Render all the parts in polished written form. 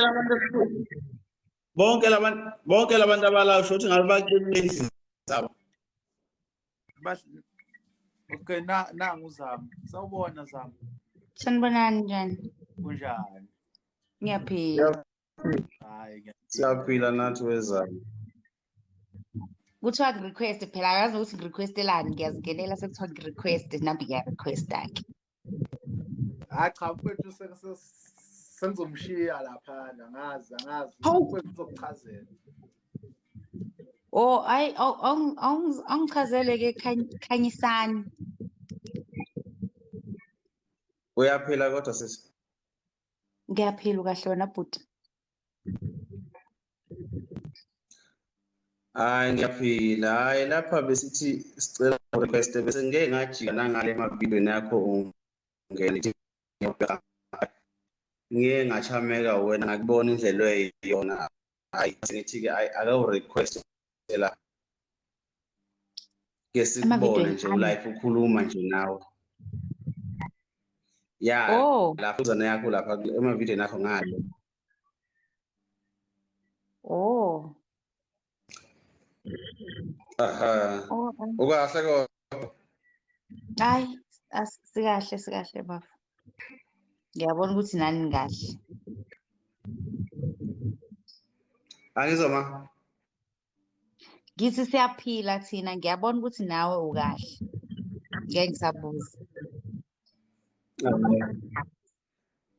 Labantu bonke labantu bonke labantu abala usho ukuthi ngabe baqinile zabo. Okay, na nangu Zama. Sawubona Zama. Sanibonani, njani? Kunjani? Ngiyaphila. Hayi, ngiyaphila. Siyaphila nathi wezama. Kuthiwa ngi-request phela, akazi ukuthi ngi-requestelani, ngiyazingenela sekuthiwa ngi-request, nami ngiya-requesta-ke. Hayi cha, mfowethu, sengizomshiya laphana, angazi angazi. Hawu. Mfowethu uzokuchazela. Oh, ayi, awungichazele-ke Khanyisani. Uyaphila kodwa sisi? Ngiyaphila kahle wena bhuti. Hayi ngiyaphila. Hayi lapha besithi sicela request bese ngeke ngajika nangale emavidweni yakho ungene ngiye ngachameka wena ngakubona indlela oyiyona. Hayi ngithi ke hayi akawu request la ke sikubone Emavidweni nje ami. ulive ukhuluma nje nawe. Ya Oh. lapha uzana yakho lapha emavidweni akho ngale. Oh. Aha. Oh. Ukahle kodwa. Hayi, sikahle sikahle baba. Ngiyabona ukuthi nani kahle. Angizwa ma. Ngithi siyaphila thina, ngiyabona ukuthi nawe ukahle. Ngeke ngisabuza.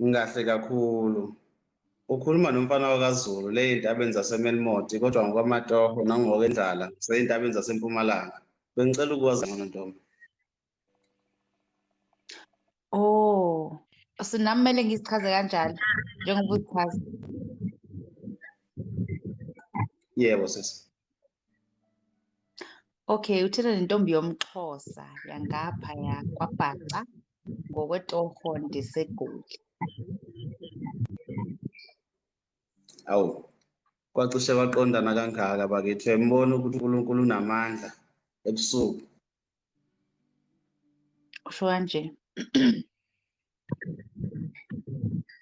Ngikahle kakhulu. Ukhuluma nomfana wakaZulu le intabeni zaseMelmoth kodwa ngokwamatoho nangokwendlala seyintabeni zaseMpumalanga. Bengicela ukwazi ngcono ntombi. Oh, so nami kumele ngizichaze kanjalo njengoba uzichaza. Yebo sisi. Okay, uthela nentombi yomXhosa yangapha yakwaBhaca ngokwetoho ndiseGoli. Awu, kwacishe kwaqondana kangaka bakithi, uyambona ukuthi uNkulunkulu unamandla ebusuku. Usho kanje.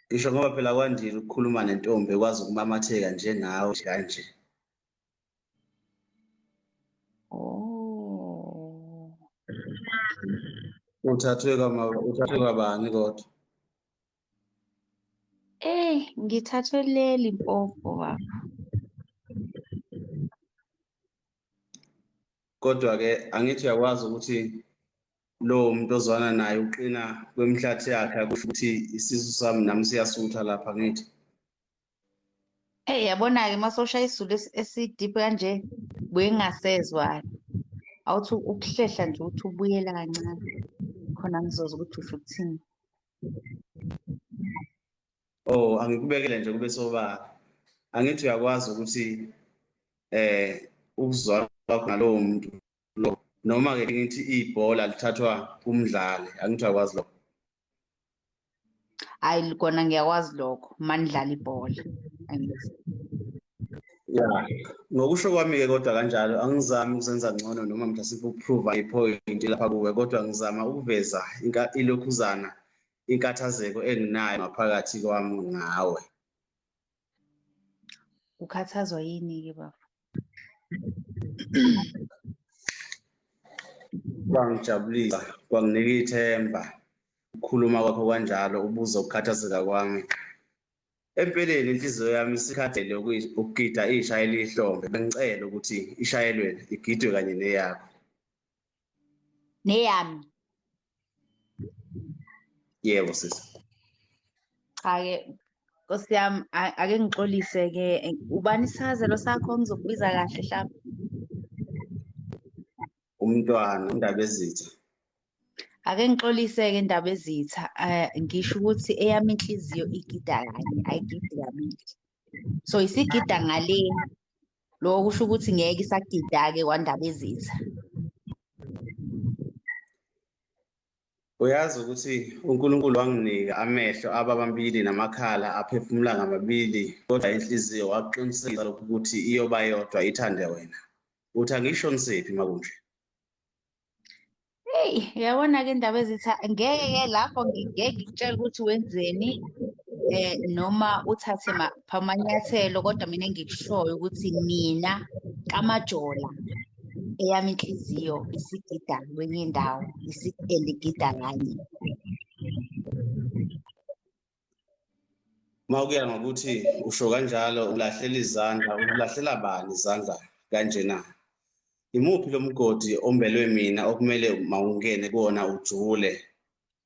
Ngisho ngoba phela kwandile ukukhuluma nentombi ekwazi ukumamatheka njengawe kanje. Oh. Uthathwe kama uthathwe kwabani kodwa? Ngithathwe leli Limpopo baba. Kodwa ke angithi uyakwazi ukuthi lo muntu ozwana naye uqina kwemihlathi yakhe akusho ukuthi isisu sami nami siyasutha lapha ngithi. Hey, yabona-ke uma sewushaya isiZulu esidiphu kanje buye ngingasezwa. Awuthi ukuhlehla nje ukuthi ubuyela kancane khona ngizozwa ukuthi usho ukuthini. Oh, angikubekele nje kube sobala. Angithi uyakwazi ukuthi ukuzwana kwakho nalowo muntu lo noma ke ngithi ibhola lithathwa kumdlali, angithi uyakwazi lokho. Hayi kona ngiyakwazi lokho, manidlala ibhola. Angithi. Ya, ngokusho kwami ke kodwa kanjalo angizami ukuzenza ngcono noma mhlawumbe ukuprove ipoint lapha kuwe, kodwa ngizama ukuveza ilokhuzana inkathazeko enginayo ngaphakathi kwami ngawe. Ukhathazwa yini ke baba? Kwangijabulisa, kwanginika ithemba ukukhuluma kwakho kanjalo, ubuza ukukhathazeka kwami. Empeleni inhliziyo yami isikhathele ukugida ishayela ihlombe, bengicela ukuthi ishayelwe igidwe kanye neyakho. Neyami? Yebo sisi. Cha ke Nkosi yami, ake ngixolise ke, ubani isithakazelo sakho ngizokubiza kahle mhlawumbe? Umntwana uNdabezitha. Ake ngixolise ke Ndabezitha, ngisho ukuthi eyami inhliziyo igida kanye, ayigidi kabili. So isigida ngale, lokho kusho ukuthi ngeke isagida ke kwaNdabezitha. Uyazi ukuthi uNkulunkulu wanginika amehlo ababambili namakhala aphefumula ngamabili, kodwa inhliziyo waqinisekisa lokhu ukuthi iyoba yodwa ithande wena. Uthi angishonisephi makunje? Hey, uyabona ke Ndabezitha, ngeke ke lapho ngeke ngikutshele ukuthi wenzeni. Noma uthathe amanyathelo, kodwa mina engikushoyo ukuthi mina kaMajola eyami inhliziyo isigida kwenye indawo, and igida kanye. Uma kuya ngokuthi usho kanjalo, ulahlela izandla, ulahlela bani izandla kanjena? Imuphi lo mgodi ombelwe mina okumele mawungene kuwona ujule,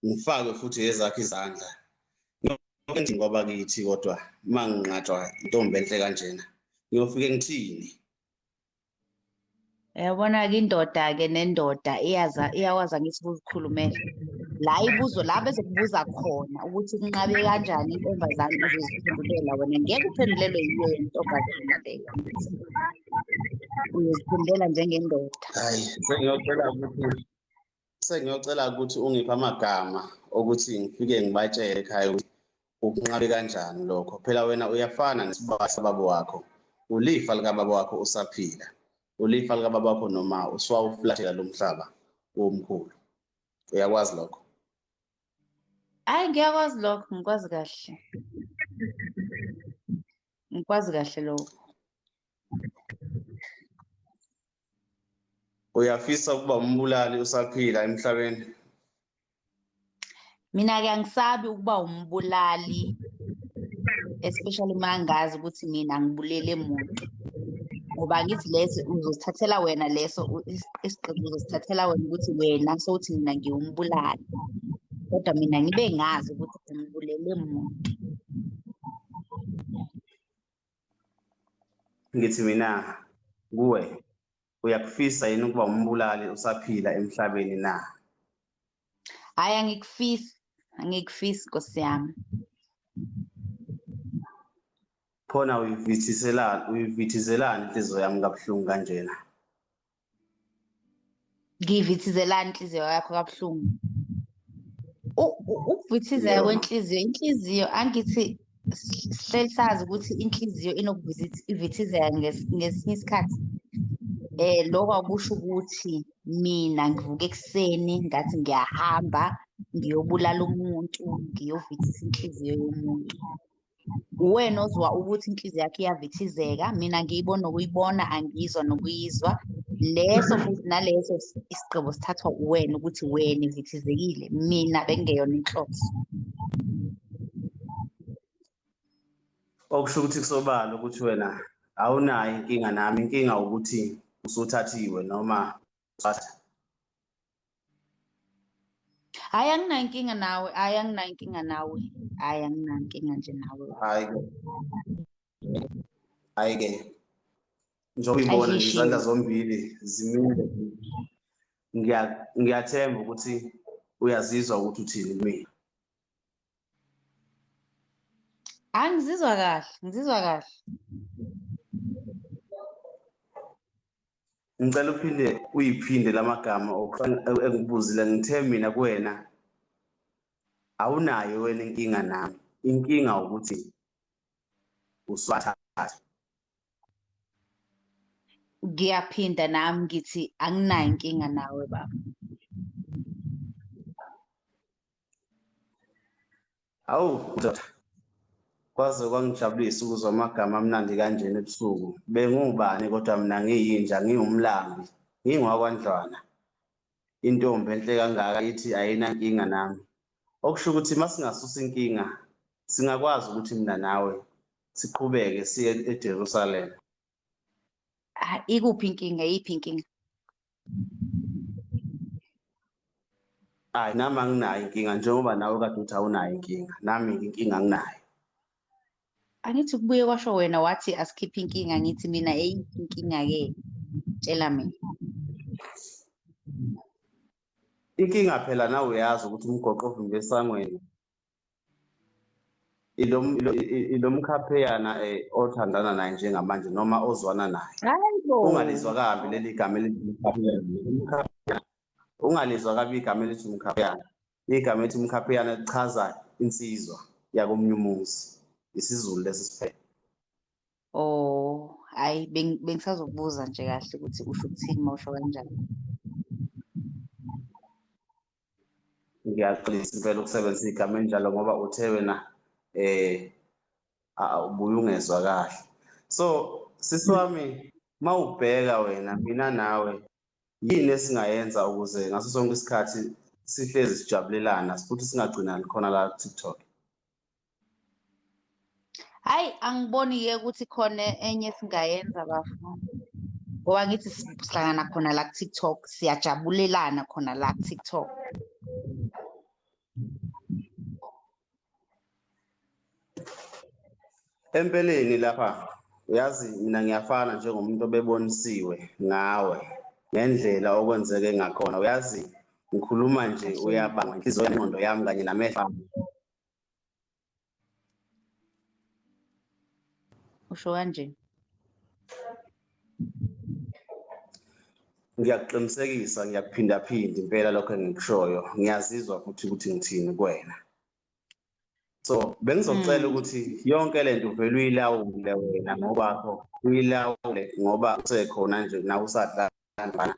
ngifake futhi ezakho izandla? Ngiyofike ngoba kithi, kodwa uma nginqatshwa intombi enhle kanjena, ngiyofike ngithini? Uyabona-ke indoda-ke nendoda iyakwazi angithi ukuzikhulumela. La ibuzo la bezokubuza khona ukuthi kunqabe kanjani intombazane, uzoziphendulela wena. Ngeke uphendulelwe yiyo intombazane leyo. Uyoziphendulela njengendoda. Hayi, sengiyocela ukuthi ungiphe amagama okuthi ngifike ngibatshele ekhaya ukuthi ukunqabe kanjani lokho. Phela wena uyafana nesibaya sababa wakho. Ulifa likababa wakho usaphila. Ulifa likababa wakho noma usuwawufulathela lo mhlaba womkhulu. Uyakwazi lokho? Hhayi, ngiyakwazi lokho, ngikwazi kahle. Ngikwazi kahle lokho. Uyafisa ukuba umbulali usaphila emhlabeni? Mina-ke angisabi ukuba umbulali, especially uma ngazi ukuthi mina angibulele muntu. Ngoba angithi leso uzosithathela wena, leso isigqibo uzosithathela wena ukuthi wena sowuthi mina ngiwumbulali. Kodwa mina ngibe ngazi ukuthi angibulele muntu. Ngithi mina kuwe, uyakufisa yini ukuba umbulali usaphila emhlabeni na? Hhayi, angikufisi, angikufisi Nkosi yami. Khona uyivithiselani inhliziyo yami kabuhlungu kanjena? Ngiyivithiselani inhliziyo yakho kabuhlungu? Ukuvithizeka kwenhliziyo, inhliziyo angithi sihleli sazi ukuthi inhliziyo inokuvithizeka ngesinye isikhathi. Lokho akusho ukuthi mina ngivuka ekuseni ngathi ngiyahamba ngiyobulala umuntu, ngiyovithisa inhliziyo yomuntu. Uwena ozwa ukuthi inhliziyo yakho iyavithizeka, mina ngiyibona nokuyibona, angiyizwa nokuyizwa. Leso futhi naleso isigqibo sithathwa uwena ukuthi wena ivithizekile, mina bekungeyona inhloso. Okusho ukuthi kusobala ukuthi wena awunayo inkinga nami, inkinga ukuthi usuthathiwe noma usatha. Hhayi, anginayo inkinga nawe, hhayi, anginayo inkinga nawe, hhayi, anginayo inkinga nje nawe. Hhayi-ke, hhayi-ke, njengoba uyibona nje izandla zombili zimile, ngiyathemba ukuthi uyazizwa ukuthi uthini kumina. Angizizwa kahle, ngizizwa kahle. Ngicela uphinde uyiphinde lamagama engikubuzile. Ngithe mina kuwena awunayo wena inkinga nami, inkinga ukuthi uswathatha. Ngiyaphinda nami ngithi anginayo inkinga nawe baba. Awu ndoda, kwaze kwangijabulisa ukuzwa amagama amnandi kanjena ebusuku. Bengubani kodwa mina ngiyinja, ngiwumlambi, ngingwakwandlwana. Intombi enhle kangaka ithi ayinankinga nami. Okusho ukuthi uma singasusa inkinga, singakwazi ukuthi mina nawe siqhubeke siye eJerusalem. Ikuphi inkinga? Yiphi inkinga? Hayi, nami anginayo inkinga, njengoba nawe kade uthi awunayo inkinga, nami inkinga anginayo. Angithi kubuye kwasho wena wathi asikhiphe inkinga, ngithi mina eyiphi inkinga-ke? Tshela mina. Inkinga phela nawe uyazi ukuthi umgoqo ovimba esangweni ilo mkhapheyana othandana naye njengamanje noma ozwana naye. Hayibo. Ungalizwa kabi leli gama elithi umkhapheyana. Ungalizwa kabi igama elithi umkhapheyana. Igama elithi umkhapheyana lichaza insizwa yakomunye umuzi. isiZulu lesi siphela. Oh, hayi bengisazokubuza nje kahle ukuthi usho ukuthini uma usho kanjani. Ngiyaxolisa impela ukusebenzisa igama enjalo ngoba uthe wena Ubuye ungezwa kahle. So sisi wami, mawubheka wena, mina nawe, yini esingayenza ukuze ngaso sonke isikhathi sihlezi sijabulelana futhi singagcinani khona la ku-TikTok? Hayi, angiboni-ke ukuthi khona enye esingayenza bafo. Ngoba ngithi sihlangana khona la ku-TikTok, siyajabulelana khona la ku-TikTok. Empeleni lapha, uyazi mina ngiyafana njengomuntu obebonisiwe ngawe ngendlela okwenzeke ngakhona. Uyazi ngikhuluma nje uyabanga inhliziyo yengqondo yami kanye namehlo. Usho kanje? Ngiyakuqinisekisa, ngiyakuphindaphinda impela lokho engikushoyo. Ngiyazizwa futhi ukuthi ngithini kuwena. So bengizocela ukuthi yonke lento uvele uyilawule wena ngokwakho, uyilawule ngoba usekhona nje nawe usadlala.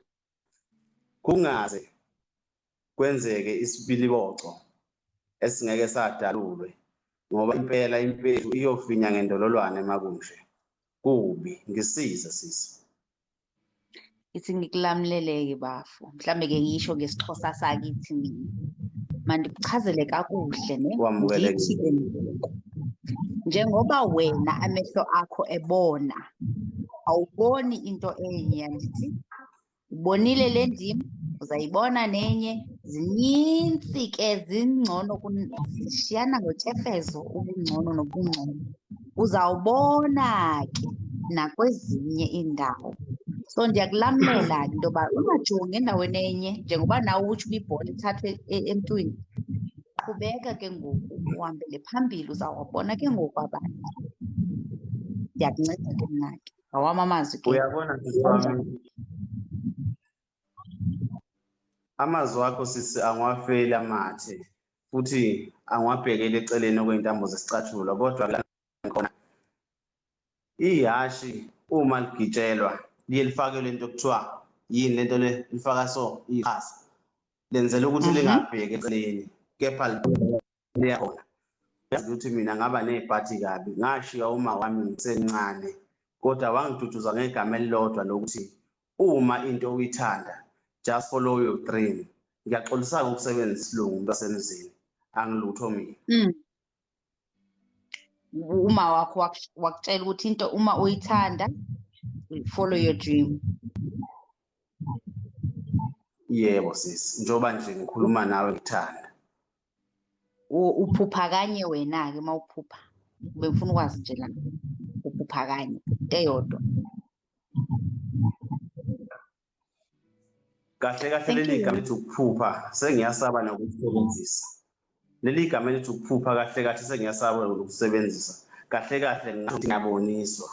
Kungaze kwenzeke isibiliboco esingeke sadalulwe, ngoba impela impethu iyofinya ngendololwane makunje. Kubi, ngisize sisi. Ithi ngikulamuleleke bafo. Mhlambe ke ngisho ngesiXhosa sakithi mina. Mandikuchazele kakuhle ne. Wamukelekile. Ngithi ke ngoku, njengoba wena amehlo akho ebona, awuboni into enye, andithi? Ubonile le ndim, uzayibona nenye. Zinintsi ke, zingcono zishiyana ngotyefezo ubungcono nobungcono. Uzawubona ke nakwezinye iindawo. So ndiyakulamlela ke into yoba ungajongi endaweni enye, njengoba nawe utsho uba ibhola ithathwe emntwini. Qhubeka ke ngoku uhambele phambili, uzawubona ke ngoku abantu. Ndiyakunceda ke mna ke ngawam amazwi ke. Uyabona sisi wami, amazwi akho sisi angiwafeli amathe futhi angiwabhekeli eceleni okwey'ntambo zesicathulo, kodwa la ngikhona ihhashi uma ligitshelwa liye lifake lento okuthiwa yini lento le lifaka so iqhaza, lenzela ukuthi lingabheki eceleni kepha liyakhona. Yazi ukuthi mina ngaba nebhadi kabi, ngashiya uma wami ngisemncane, kodwa wangiduduza ngegama elilodwa lokuthi uma into uyithanda, just follow your dream. Ngiyaxolisa ukusebenzisa isilungu umuntu wasemzini, angilutho mina. Uma wakho wakutshela ukuthi into uma uyithanda, follow your dream. Yebo sisi, njengoba nje ngikhuluma nawe ngithanda. Uphupha kanye wena-ke uma uphupha. Bengifuna ukwazi nje la. Uphupha kanye, into eyodwa. Kahle kahle Thank leli you. gama elithi ukuphupha sengiyasaba nokulisebenzisa. Leli gama elithi ukuphupha kahle kahle sengiyasaba nokulisebenzisa. Kahle kahle ngathi ngiyaboniswa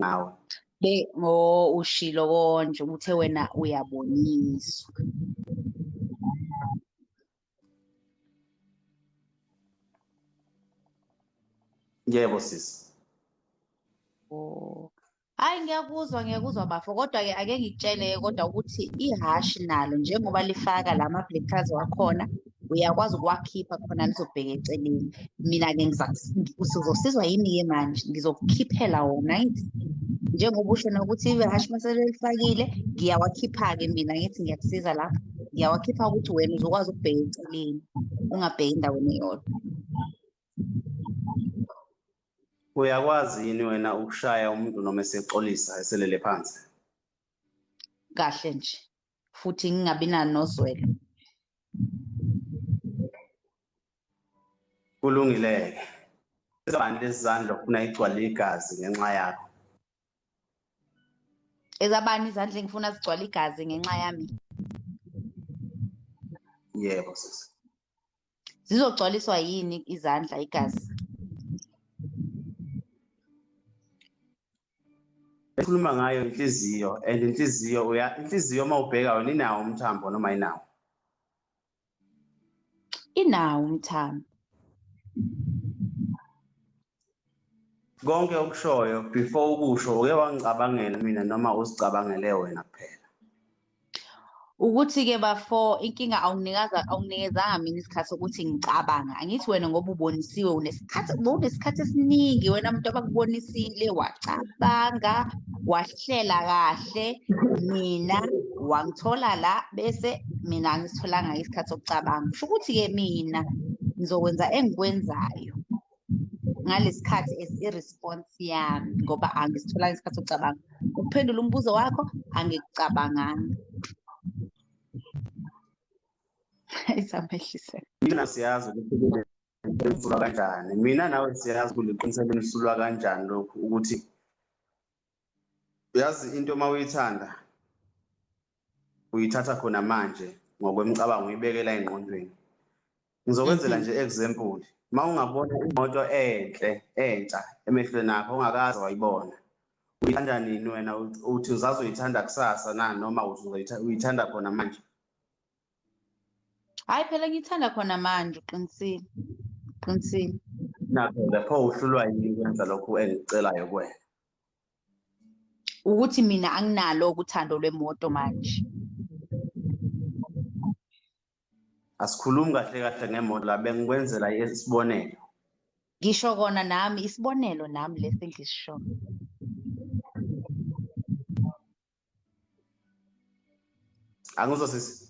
ngawe. Be ngo ushilo konje uthe wena uyaboniswa. Yebo sisi. Oh. Hayi, ngiyakuzwa, ngiyakuzwa bafo, kodwa ke ake ngikutshele kodwa ukuthi ihhashi nalo njengoba lifaka lama blinkers wakhona, uyakwazi ukuwakhipha khona lizobheka eceleni. Mina ke usizosizwa yimi ke manje, ngizokukhiphela wona ngithi. Njengoba usho nokuthi ihhashi mase lifakile, ngiyawakhipha ke mina ngithi ngiyakusiza lapha. Ngiyawakhipha ukuthi wena uzokwazi ukubheka eceleni, ungabheki endaweni eyodwa. Uyakwazi yini wena ukushaya umuntu noma esexolisa eselele phansi? Kahle nje, futhi ngingabi nanozwelo. Kulungile-ke. Ezabani lezi zandla ufuna igcwale igazi ngenxa yakho? Ezabani izandla engifuna zigcwale igazi ngenxa yami? Yebo sisi. Zizogcwaliswa yini izandla igazi? Ekhuluma ngayo inhliziyo, and inhliziyo uya, inhliziyo uma ubheka wena inawo umthambo noma inawo? Inawo umthambo. Konke okushoyo before ukusho uke wangicabangela mina noma uzicabangele wena kuphela? Ukuthi-ke bafo, inkinga awunginikezanga mina isikhathi sokuthi ngicabanga. Angithi wena ngoba ubonisiwe unesikhathi, unesikhathi esiningi wena muntu abakubonisile, wacabanga, wahlela kahle, mina wangithola la, bese mina angisitholanga isikhathi sokucabanga. Kusho ukuthi-ke mina ngizokwenza engikwenzayo ngalesikhathi as i-response yami, ngoba angisitholanga isikhathi sokucabanga. Ukuphendula umbuzo wakho, angikucabanganga. Isamehlise. Mina siyazi ukuthi kuliqiniselwa kanjani. Mina nawe siyazi kuliqiniselo limsulwa kanjani lokhu, ukuthi uyazi into uma uyithanda uyithatha khona manje ngokwemicabango, uyibekela engqondweni. Ngizokwenzela nje example, uma ungabona imoto enhle entsha emehlweni akho ongakaze wayibona, uyithanda nini wena? Uthi uzazoyithanda kusasa na, noma uthi uyithanda khona manje? Hayi phela ngithanda khona manje, uqinisile. Uqinisile. Nakho-ke pho uhlulwa yini ukwenza lokhu engikucelayo kuwena? Ukuthi mina anginalo uthando lwemoto manje. Asikhulumi kahle kahle ngemoto la, bengikwenzela isibonelo. Ngisho kona nami isibonelo nami lesi engisishoyo. Angizwa sisi.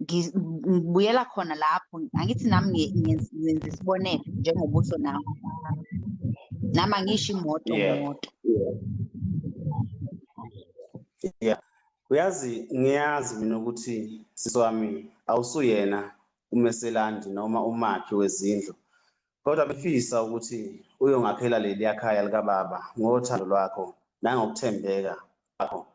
Ngibuyela khona lapho, angithi nami ngenza isibonelo njengobuso nawe. Nami angisho imoto moto. Yeah. Uyazi, ngiyazi mina ukuthi sisi wami awusuyena umeselandi noma umakhi wezindlu, kodwa befisa ukuthi uyongakhela leliya khaya likababa ngothando lwakho nangokuthembeka kwakho.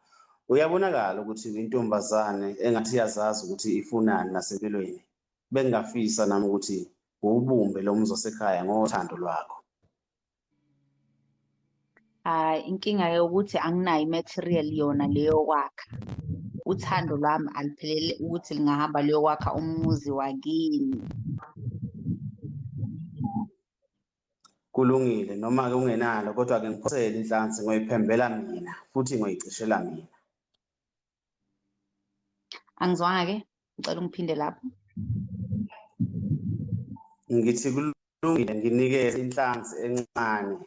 Uyabonakala ukuthi intombazane engathi iyazazi ukuthi ifunani nasempilweni. Bengingafisa nami ukuthi uwubumbe lo muzi wasekhaya ngothando lwakho. Hayi, inkinga-ke ukuthi anginayo i-material yona leyo kwakha. Uthando lwami aliphelele ukuthi lingahamba liyokwakha umuzi wakini. Kulungile, noma-ke ungenalo, kodwa-ke ngiphosele inhlansi, ngoyiphembela mina futhi ngoyicishela mina. Angizwanga-ke, ngicela ungiphinde lapho. Ngithi kulungile, nginikeze inhlansi encane,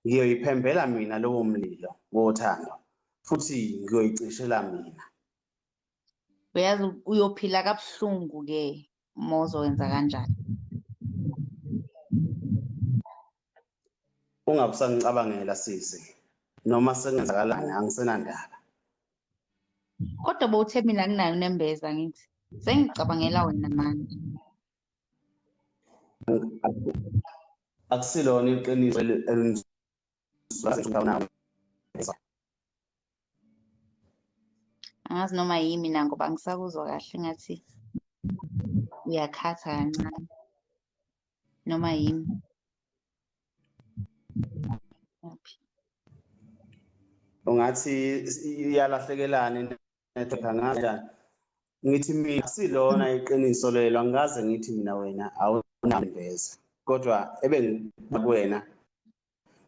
ngiyoyiphembela mina lowo mlilo wothando futhi ngiyoyicishela mina. Uyazi uyophila kabuhlungu-ke uma uzowenza kanjalo. Ungabe usangicabangela sisi, noma sengenzakalani angisenandaba. Kodwa bowuthe mina nginayo unembeza, ngithi sengicabangela wena manje. Akusilona iqiniso elinzima. Angazi noma yimi na, ngoba angisakuzwa kahle, ngathi uyakhatha kancane. Noma yimi. Ungathi iyalahlekelana network, angazi kanjani. Ngithi mina silona iqiniso lelo, angikaze ngithi mina wena awunambeza, kodwa ebengikuwena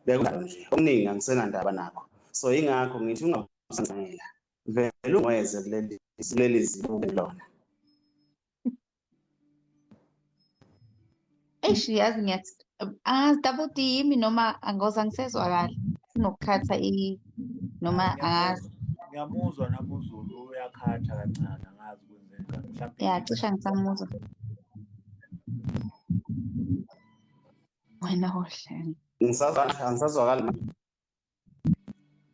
bekunjalo nje, okuningi angisenandaba nakho. So ingakho ngithi ungabusancela, vele ungweze kuleli ziko lona. Eish, yazi ngiyathi angazi double D yimi noma angoza ngisezwakala sinokukhatha i noma angazi. Ngiyamuzwa nami uZulu uyakhatha kancane, angazi kwenzeka mhlawumbe. Ya, cishe ngisamuzwa. Wena ohlelo. Ngisazwakala manje.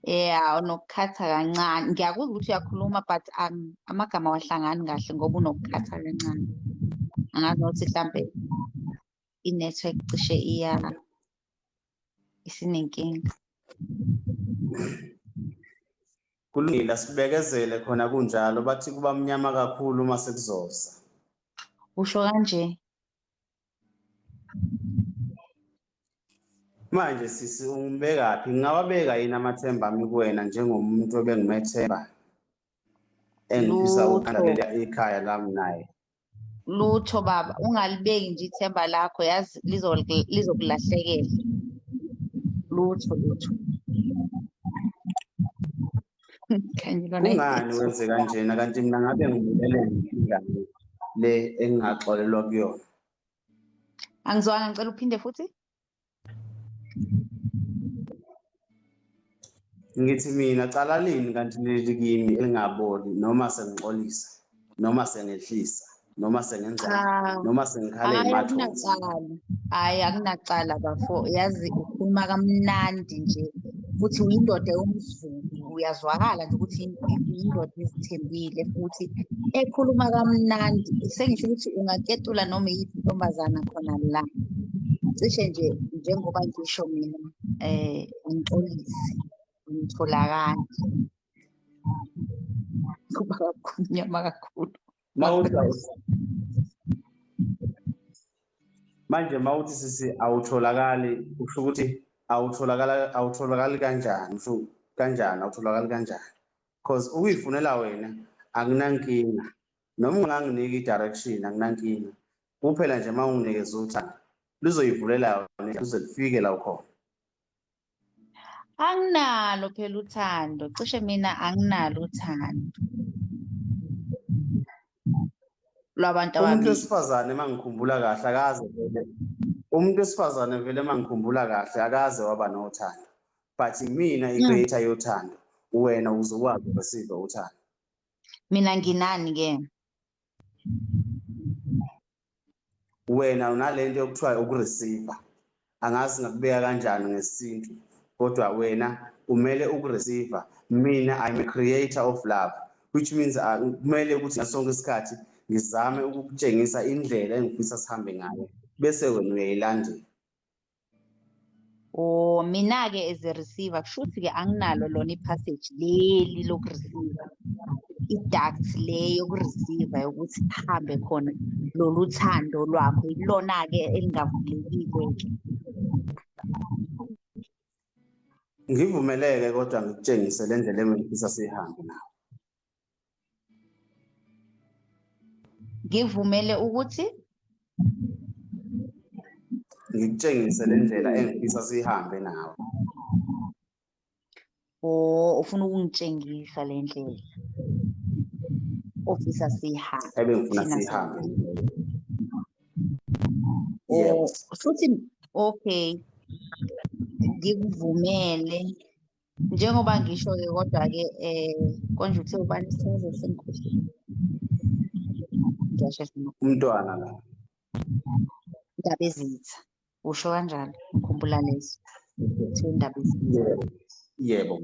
Yeah, unokukhatha kancane. Ngiyakuzwa ukuthi uyakhuluma but amagama awahlangani kahle ngoba unokukhatha kancane. Angazi nokuthi mhlambe i-network cishe iya isinenkinga. Kulungile, sibekezele khona kunjalo, bathi kuba mnyama kakhulu uma sekuzosa. Usho kanje? Manje sisi ungibekaphi? Ngingawabeka yini amathemba ami kuwena njengomuntu obengimethemba engifisa ukulandela ikhaya lami naye? Lutho baba, ungalibeki nje ithemba lakho, yazi lizokulahlekela. Lutho, lutho. Khanyelwa Kungani wenze kanjena kanti mina ngabe ngibulele ingane le engingaxolelwa kuyona? Angizwanga, ngicela uphinde futhi. Ngithi mina cala lini kanti leli kimi elingaboli, noma sengixolisa, noma sengehlisa, noma sengenzani, Cha, noma sengikhale hhayi emathonsi. akunacala, hhayi akunacala bafo. Yazi ukhuluma kamnandi nje futhi uyindoda yomZulu, uyazwakala nje ukuthi uyindoda ezithembile futhi ekhuluma kamnandi. Sengisho ukuthi ungaketula noma iyiphi intombazana khona la. Cishe nje njengoba ngisho mina, ngixolise, ngitholakala. Kuba kumnyama kakhulu. Manje mawuthi sisi awutholakali, usho ukuthi awutholakala, awutholakali kanjani? Usho kanjani awutholakali kanjani? Because ukuyifunela wena akunankinga, noma unganginiki i-direction akunankinga, kuphela nje uma unginikeza uthando luzoyivulela wena, luze lufike la ukhona. Anginalo phela uthando, cishe mina anginalo uthando lwabantu Umuntu ababili. wesifazane mangikhumbula kahle akaze vele, umuntu wesifazane vele mangikhumbula kahle akaze waba nothando, but mina i-creator yothando, wena uzokwazi uku-receive uthando. Mina nginani ke? Wena unalento yokuthiwa ukureceive, angazi ngakubeka kanjani ngesintu, kodwa wena umele ukureceive. Mina I'm a creator of love, which means kumele ukuthi ngaso sonke isikhathi ngizame ukukutshengisa indlela engifisa sihambe ngayo, bese wena uyayilandela. Oh, mina ke as a receiver, kusho ukuthi ke anginalo lona i-passage leli lokureceive, i-duct le yokureceive yokuthi kuhambe khona lolu thando lwakho, ilona ke elingavulekile ke. Ngivumeleke kodwa ngikutshengise le ndlela engifisa sihambe nayo. Ngivumele ukuthi ngikutshengise le ndlela engifisa sihambe nawe. Oh, ufuna ukungitshengisa le ndlela ofisa sihambe. Ebengifuna Thina sihambe. sihambe. Yebo. Oh, futhi okay, ngikuvumele njengoba ngisho ke, kodwa ke konje uthe ubani isithelo sengikhohliwe. Ngiyashesha Umntwana la. Indaba ezitha. Usho kanjalo, ngikhumbula leso. Uthe indaba ezitha. Yebo. Yebo.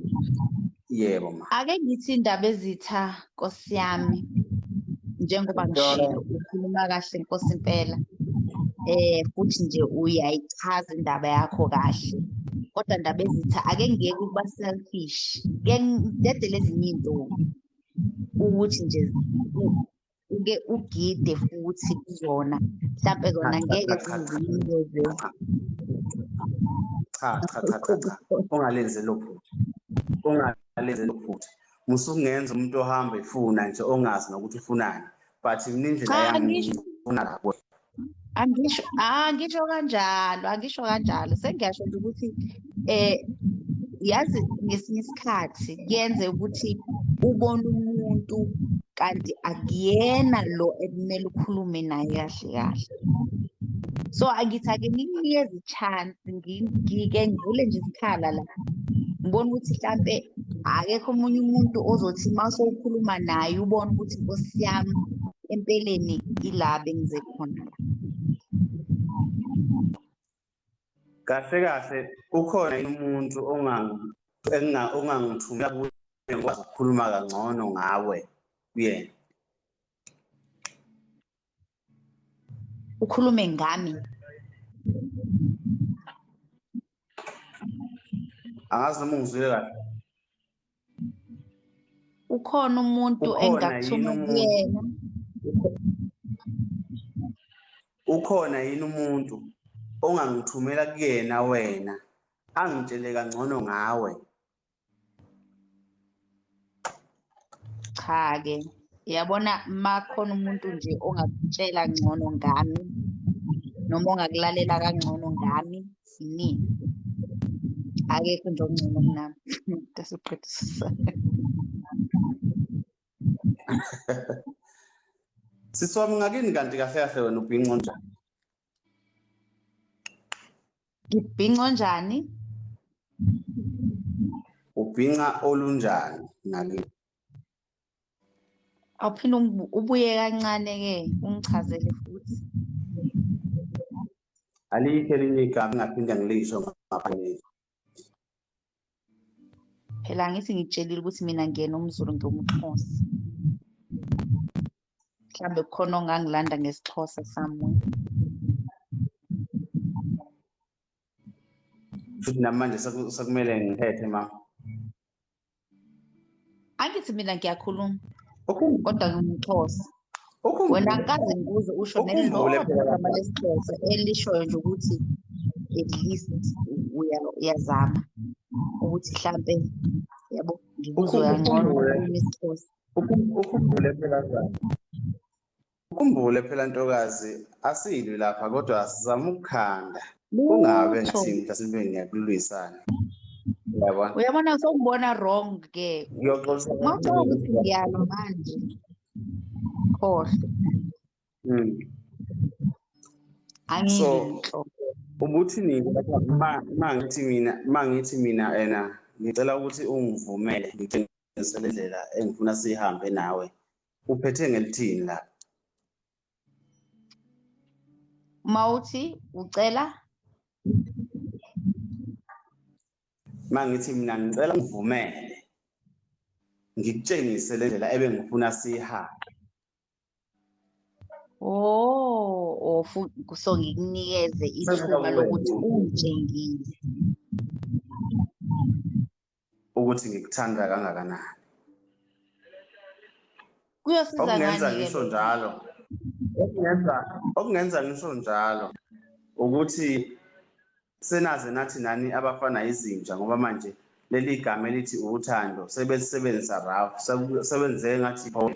Yebo ma. Ake ngithi indaba ezitha Nkosi yami, njengoba ngishilo ukhuluma kahle Nkosi impela. Futhi nje uyayichaza indaba yakho kahle. Kodwa ndaba ezitha ake ngiyeke ukuba selfish. Ke ngidedele ezinye izinto ukuthi nje uke ugide futhi kuzona. Mhlampe zona Cha, ngeke cha, cha, cha. zizinikeze. Cha, cha, cha, cha, cha. Ungalenzi lo phutha. Ungalenzi lo phutha. Musukungenza umuntu ohamba efuna nje ongazi nokuthi ufunani. But mina indlela Cha, yami angisho. ngifuna la kuwe. Angisho, angisho kanjalo, angisho kanjalo. Sengiyasho nje ukuthi yazi ngesinye isikhathi kuyenze ukuthi ubone umuntu kanti akuyena lo ekumele ukhulume naye kahle kahle. So angithi ake ngikunikeze i-chance, ngike ngivule nje isikhala la. Ngibone ukuthi mhlampe akekho omunye umuntu ozothi uma sewukhuluma naye ubone ukuthi Nkosi yami empeleni ila bengize khona la. Kahle kahle ukhona umuntu ongangithumela kuye ngikwazi ukukhuluma kangcono ngawe kuyena. Ukhulume ngami? Angazi noma ungizwile kahle. Ukhona umuntu Ukhona engingakuthuma yini umuntu? kuyena? Ukhona yini umuntu ongangithumela kuyena wena angitshele kangcono ngawe? Cha ke, uyabona makhona umuntu nje ongakutshela ngcono ngami noma ongakulalela kangcono ngami, yimina. Akekho nje ongcono kunami. Ngasiqedisisa. Sisi wami ngakini kanti kahle kahle wena ubhinco njani? Ngibhinco njani? Ubhinca olunjani ngakini? Awuphinde ubuye kancane-ke ungichazele futhi. Alikho elinye igama engingaphinde ngilisho ngaphandle. Phela angithi ngikutshelile ukuthi mina ngiyena umZulu ngiwumXhosa. Mhlambe kukhona ongangilanda ngesiXhosa somewhere. Futhi namanje sekumele ngithethe mama. Angithi mina ngiyakhuluma kodwa ngingumXhosa. Wena angikaze ngikuze usho Ukhumbule nelilodwa phela igama lesiXhosa elishoyo nje ukuthi at least uyazama ukuthi hlampe yabo ngikuzwe kangcono Ukhumbule ukhuluma isiXhosa. ukhumbule phela njani? Ukhumbule phela ntokazi, asilwi lapha kodwa sizama ukukhanda. Kungabe Lutho. ngathi mhlasimbe ngiyakulwisana. Uyabona? Uyabona sewungibona wrong ke. Ngiyoxolisa Uma ucabanga kakhulu. ukuthi ngiyalwa manje, khohlwa. Angilwi So nhlobo. ubuthini lapha ma ngithi mina ena ngicela ukuthi ungivumele ngitshengise le ndlela engifuna sihambe nawe. Uphethe ngelithini lapha? Uma uthi ucela Ma ngithi mina ngicela ungivumele ngikutshengise le ndlela ebengifuna sihambe. Oh, so ngikunikeze ithuba lokuthi ungitshengise ukuthi ngikuthanda kangakanani. Kuyosiza Okungenza ngani-ke ngisho lokho? njalo, okungenza ngisho njalo ukuthi senaze nathi nani abafana izinja, ngoba manje leli gama elithi uthando sebelisebenzisa rough, sebenzeke ngathi pho.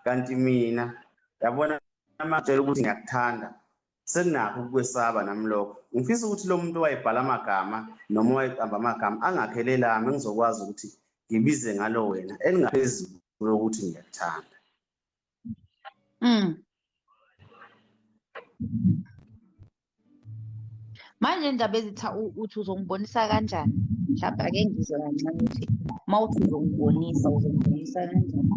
Kanti mina yabona mangitshela ukuthi ngiyakuthanda, senginakho ukwesaba nami lokho. Ngifisa ukuthi lo muntu owayebhala amagama noma owayeqamba amagama angakhele lami, engizokwazi ukuthi ngibize ngalo wena elingaphezulu lokuthi ngiyakuthanda. Manje indaba ezitha uthi uzongibonisa kanjani? Mhlawumbe ake ngizwe kancane ukuthi uma uthi uzongibonisa, uzongibonisa kanjani?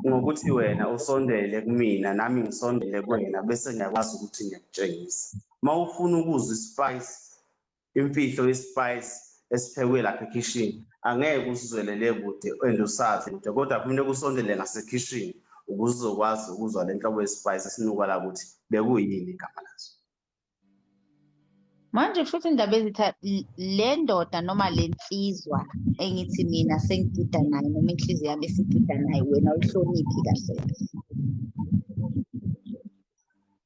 Ngokuthi wena usondele kumina, nami ngisondele kuwena, bese ngiyakwazi ukuthi ngiyakutshengisa. Uma ufuna ukuzwa ispice, imfihlo yespice esiphekwe lapha ekhishini, angeke usizwelele kude and usazi kude, kodwa kumele kusondele ngasekhishini ukuze uzokwazi ukuzwa le nhlobo yespice esinuka la ukuthi bekuyini igama laso. Manje kusho ukuthi indaba ezitha le ndoda noma le nsizwa engithi mina sengigida nayo noma inhliziyo yami esigida nayo, wena uyihloniphi kahle kahle.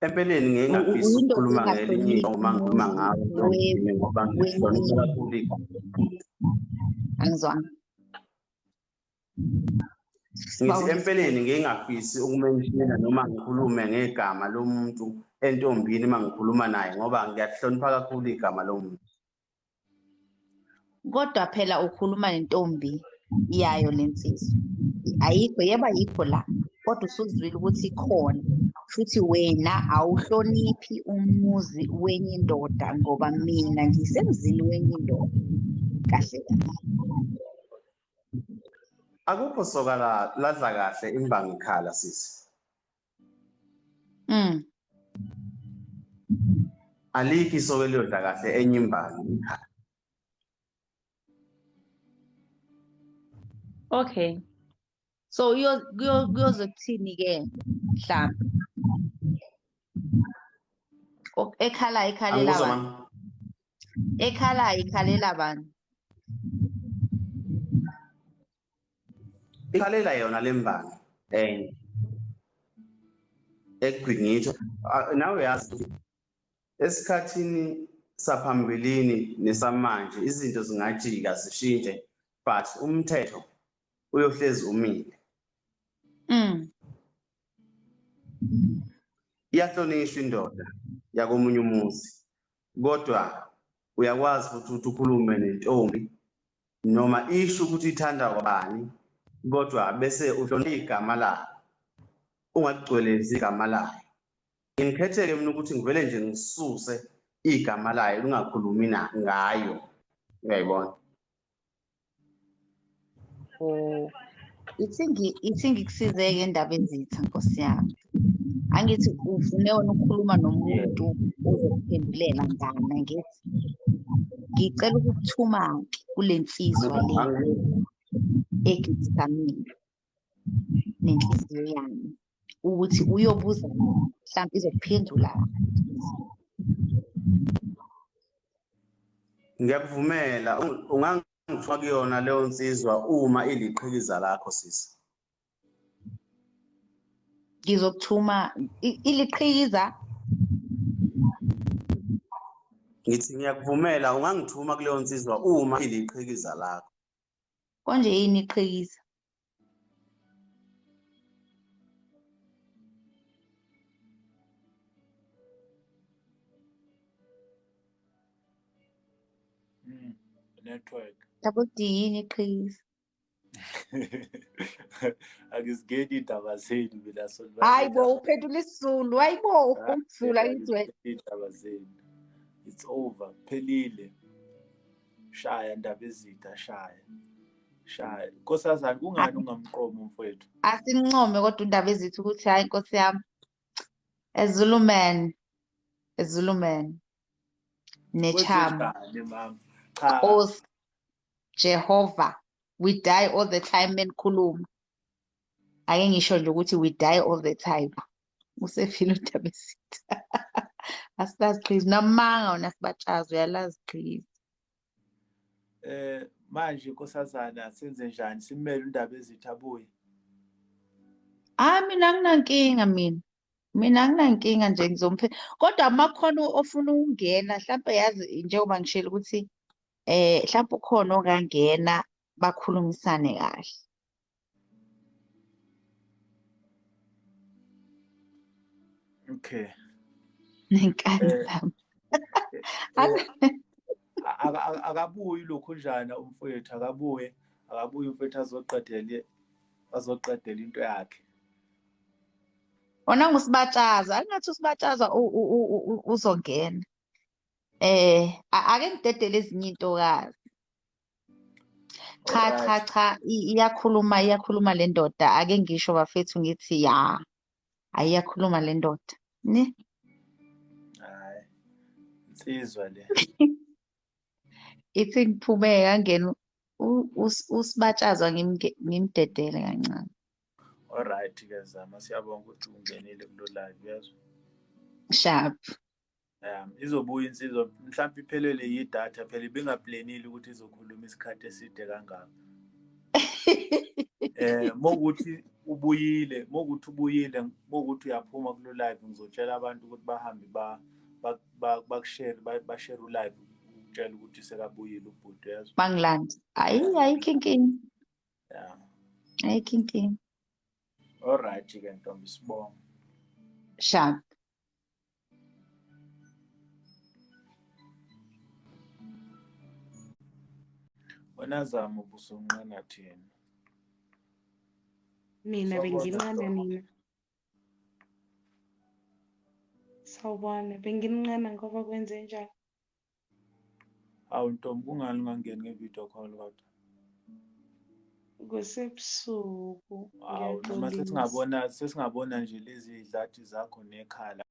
Empeleni ngeke ngafisa Uyindoda ukukhuluma ngelinye engahloniphi uma ngikhuluma ngawe ngoba ngihlonipha kakhulu igama. Angizwanga. Ngithi empeleni ngeke ngafisi ukumenshina noma ngikhulume ngegama lomuntu entombini uma ngikhuluma naye, ngoba ngiyahlonipha kakhulu igama lomuntu. Kodwa phela ukhuluma nentombi yayo lensizwa. Ayikho, yebo ayikho la, kodwa usuzwile ukuthi ikhona. Futhi wena awuhloniphi umuzi wenye indoda, ngoba mina ngisemzini wenye indoda. Kahle kahle. Akukho soka ladla kahle imbangi ikhala sisi. Alikho isoka eliyodla kahle enye imbangi ikhala. Okay. So kuyoze kuthini ke mhlambe? Ekhala ikhalela Angikuzwa, bani? mama. Ekhala ikhalela bani? Ikhalela yona lembangi enye. Ekugwingitho nawe uyazi ukuthi esikhathini saphambilini nesamanje izinto zingajika zishintshe, but umthetho uyohlezi umile. Iyahlonishwa indoda yakomunye umuzi, kodwa uyakwazi futhi ukuthi ukhulume nentombi Noma isho ukuthi ithanda kwabani, kodwa bese uhlonipha igama layo, ungaligcwelezi igama layo. Ngikhetheke mina ukuthi ngivele nje ngisuse igama layo, ungakhulumi ngayo. Uyayibona? Oh, ithi ngikusize-ke indaba ezitha, Nkosi yami. Angithi ufune wena ukukhuluma nomuntu ozokuphendulela ngana, ngithi ngicela ukukuthuma-ke kule nsizwa le egijisamile nenhliziyo yami ukuthi uyobuza mhlawumbe izokuphendula. Ngiyakuvumela, ungangithuma kuyona leyo nsizwa uma iliqhikiza lakho, sisi. Ngizokuthuma iliqhikiza. Ngithi ngiyakuvumela, ungangithuma kuleyo nsizwa uma iliqhikiza lakho. Konje yini iqhikiza? Network. Yabo yini iqhikiza? Akizingeni iy'ndaba zenu mina. Hayi bo, uphendula isiZulu. Hayi bo, umZulu angithi wena. Iy'ndaba zenu. It's over. Phelile. Shaya ndaba ezitha, shaya. Shaya. Nkosazana, kungani ungamqomi umfowethu? Asimncome kodwa indaba ezitha ukuthi hayi Nkosi yami. A Zulu man. A Zulu man. Necham. Mama. Cha. Nkosi Jehovah. We die all the time menikhuluma. Ake ngisho nje ukuthi we die all the time. Usefile udaba esitha. Asilazi qhiza namanga wona sibatshazi, uyalazi qhiza. Manje nkosazana senze njani? Simele undaba ezitha abuye? Ah, mina anginankinga mina. Mina anginankinga nje ngizomphe. Kodwa makhono ofuna ukungena, mhlawumbe yazi njengoba ngishilo ukuthi mhlawumbe ukhona ongangena bakhulumisane kahle. Okay. Nenkani zami. Akabuyi lokhu njana umfowethu, akabuye umfowethu azoqedela into yakhe. Wona ngusibatshaza, angathi usibatshaza uzongena. Ake ngidedele ezinye intokazi. Cha cha cha, iyakhuluma le ndoda. Ake ngisho bafethu ngithi ya, ayiyakhuluma le ndoda. Ne? Hayi. Insizwa le. Ithi ngiphume kangena usibatshazwa ngimdedele kancane. Alright ke Zama, siyabonga ukuthi ungenile kulo live, uyezwa? Sharp. Izobuya insizwa, mhlawumbe iphelele yidatha phela, ibingaplanile ukuthi izokhuluma isikhathi eside kangaka. Mokuthi ubuyile, mokuthi uyaphuma kulo live, ngizotshela abantu ukuthi bahambe bakushare, bashare ulive, ukutshela ukuthi sekabuyile ubhuti, uyezwa? Bangilanda. Hayi, ayikho inkinga. Yeah. Ayikho inkinga. Alright ke ntombi, sibonga. Sharp. Wena Zama ubusunqena thina. Mina benginqena nina. Sawubona, benginqena ngoba kwenze njani? Awu ntombi, kungani ungangeni nge-video call kodwa? Kusebusuku. Awu noma sesingabona nje lezi dlathi zakho nekhala.